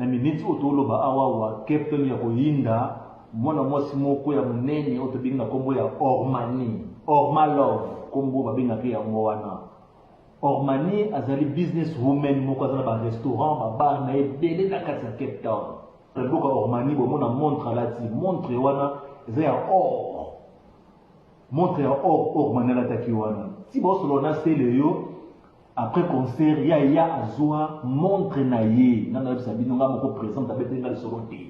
Na minute oyo toloba awawa Cape Town ya koyinda mwana mwasi moko ya monene oyo tobengi na kombo ya Ormani, Orma Love kombo babengaka ye yango wana. Ormani azali business woman moko aza na ba restaurant, ba bar na ye ebele na kati ya Cape Town. Na mboka Ormani bomona montre alati, montre wana eza ya or. Montre ya or Ormani alataki wana. Ti bosolola na Sele yo Après concert ye aya azua montre na ye nga nayebisa bino nga moko present abeteli nga lisolo te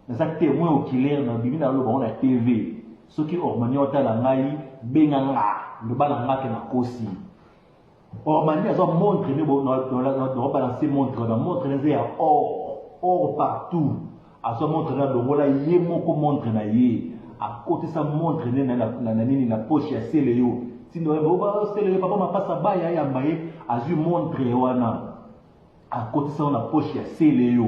naza temoin oculaire na bimi na loba ngo na TV soki Ormani otala ngai benga nga loba na nga ke nakosi Ormani azwa montre ne bo na balancer montre na montre na ya or or partout azwa montre na longola ye moko montre na ye akotisa montre ne na, na, na nini na poche ya sele yo tindo ye oba sele yo papa mapasa baya ayamba ye azwi montre wana akotisa na poche ya sele yo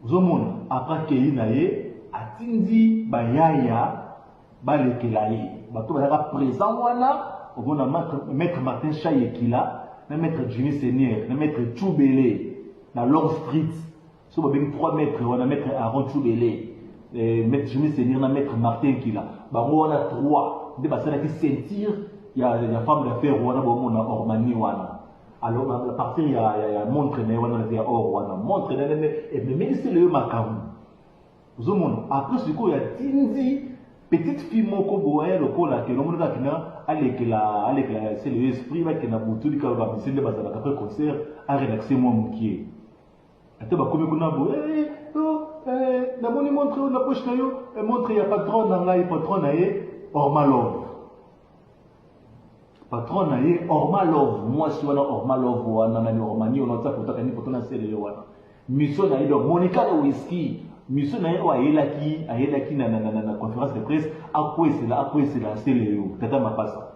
ozomona apres akei na ye atindi bayaya balekela ye bato bazalaka présent wana omona maître Martin Chayekila na maître Jimmy Seigneur na maître Chubele na Long Street so babengi 3 maître wana maître Aaron Chubele eh, maître Jimmy Seigneur na maître Martin Kila bango wana 3 nde basalaki ceinture ya, ya femme d'affaires wana bomona Ormani wana alors à partir ya, ya, ya montre na ye wana ya or wana montre na ye ememeli sele yo makambo ozomona après sikoyo atindi petite fille moko boye lokola ke nomoni kaka kina alekela alekela sele yo esprit bakenda butu lika bamisi nde bazalaka après concert arelaxe mwa mokie ata bakomi kuna boye eh, oh, eh, namoni montre oyo na poche na yo eh, montre ya patron na ngai patron na ye ormalove patron na ye Orma Love mwasi wana Orma Love wana nani Ormani wana otia foto akangi foto na sele ye wana mission na ye donc Monica Lewinsky mission na ye oyo ayelaki ayelaki na, na, na, na, na conférence de presse akwesela akwesela sele yo tata mapasa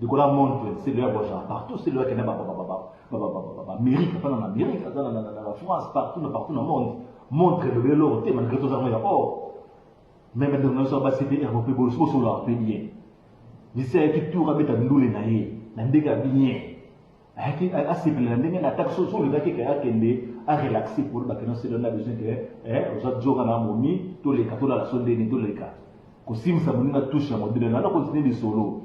likola montre sele yo aboja partout sele yo akenda baamérique afanda na amérique aza na, na, na, na france partout na partout na monde montre elobeli eloko te malgré tozango ya or mais bandeko na biso ya basi mpe ergo mpe bosololaka mpe bien Misi ayaki tour abeta ndule na ye na ndenge ya bien ayaki asepela na ndenge na ataki soki olingaki ke akende arelaxe pour bakende osele na besoin ke eh, oza joka na momi toleka tolala so ndeni toleka kosimisa moninga touche ya modele na continue lisolo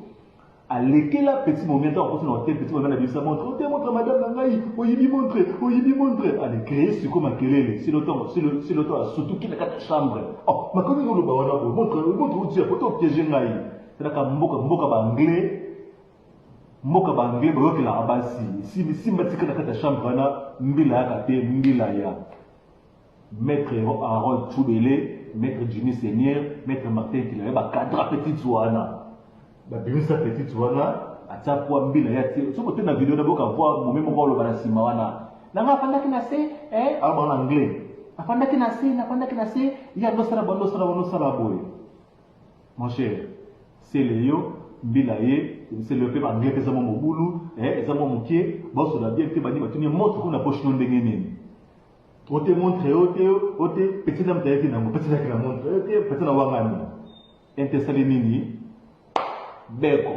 alekela petit momi ata akoti na hotel petit momi anabimisa montre ote montre madame na ngai oyibi montre oyibi montre ale créer siko makelele siloto asutuki na kati ya chambre oh makomi oloba wana boye montre montre otia po to piège ngai Talaka mboka mboka ba anglais mboka ba anglais bayokelaka basi simba simba tika na kati ya chambre wana mbila yaka te mbila ya maître Harold Chubele maître Jimmy Seigneur maître Martin Kilaya ba cadra petite wana babimisa petite wana atia poa mbila ya tie soki ote na video na boka voix momi moko aloba na nsima wana nanga afandaki na se eh aloba na anglais afandaki na se nafandaki na se ye andosala bandosala bandosala boye Mon cher, sele yo, mbila ye, sele yo pe ba anglais pe eza mwa mobulu, eh, eza mwa mokie, basola bien te bani batuni montre kuna poche no ndenge nini? Ote montre ote ote petit na mtayaki nango, petit na montre, ote petit na wangani. Ente sali nini? Beko.